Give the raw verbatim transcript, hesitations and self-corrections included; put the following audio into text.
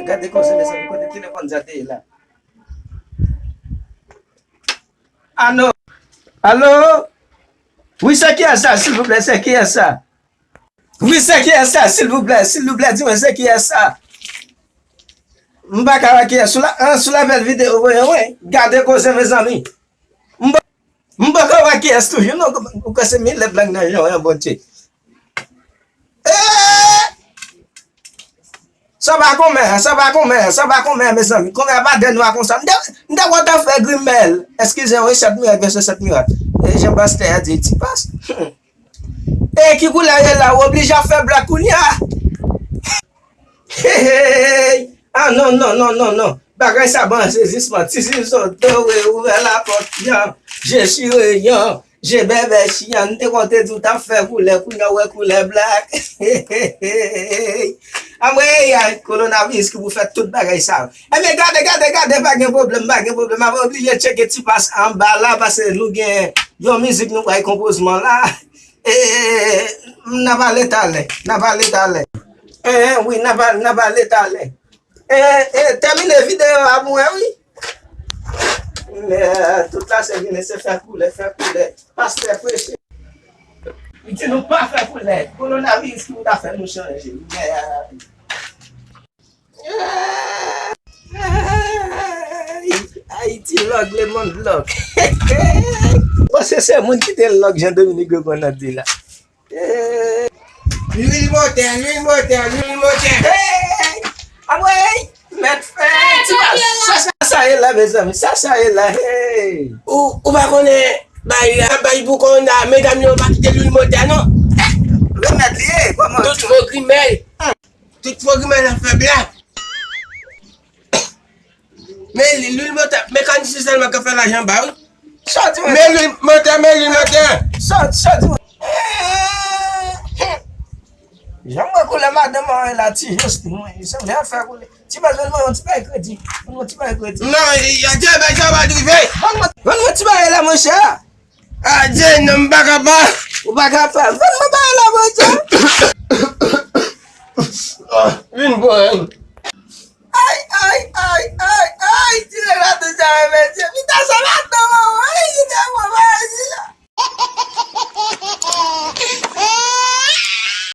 Gade koze, mezanmi, kote telefòn sa te ye la? Alo? Alo? Wi, se kiyès sa, silvouplè, se kiyès sa? Wi, se kiyès sa, silvouplè, silvouplè, di mwen se kiyès sa? M pa ka wè kiyès sou la, an, sou lapèl videyo, wi, wi. Gade koze, mezanmi. M pa, m pa ka wè kiyès toujou, non, ou kwè se milè blag nan jan, an, Bondye. Eee! Sa pa konmè, sa pa konmè, sa pa konmè, mezanmi. Konmè pa de nwa konsa. M te, m te kontan fè grimèl. Eskize, wi, sèt mirak, vèsè sèt mirak. E jan pastè a di, ti pas. E ki koulè ye la, ou oblije ap fè blak kounye a. Hey, hey, hey. Ah, non, non, non, non, non. Bagay sa ban sezisman. Ti sizo dore, ouvè lapòt, yan. Je chire, yan. Je bèbè, chiyan. M te konte di w t ap fè koulè, kounye a w wè koulè blak. Anmwey, ay, kowonaviris ki pou fè tout bagay sa yo. Ebyen, gade, gade, gade, pa gen pwoblèm, pa gen pwoblèm. Ap oblije tcheke ti pas anba la, paske nou gen yon mizik nou bay konpozman la. E, n a pale talè, n a pale talè. E, wi, n a pale, n a pale talè. E, e, tèmine videyo a pou mwen, wi. Mè, tout la se vini, se fè koulè, fè koulè. Pastè preche. Li di nou pa fè koulè. Kowonaviris ki pou ta fè nou chanje. Mè, Ayiti lòk, lemonn lòk. Bon, se, se moun ki te lòk, jan Dominique Legrand ap di la. Lwil motè, lwil motè, lwil motè. Hey! Anmwey! Mèt fè ti pas. Sa, sa, sa ye la, mezanmi. Sa, sa ye la. Hey! Ou, ou pa konnen bay, bay pou kòwona, medam yo pa kite lwil motè, non. Remèd li ye, kòman? Tout fo grimèl. Tout fo grimèl ap fè blak. Men li, lwil motè, mekanisyen sèlman ka fè lajan ba wi. Sòti mwen. Men lwil motè, men lwil motè. Sòti, sòti mwen. Jan mwen koulè madanm mwen la, ti jis mwen, se vle fè koulè. Ti pas, vann mwen yon ti bay kredi. Vann mwen ti bay kredi. Non, y a ti bay sa pa drive. Vann mwen, vann mwen ti bay la, monchè. Adye, non, m pa kapab. Ou pa kapab. Vann mwen bay la, monchè. Vin pran.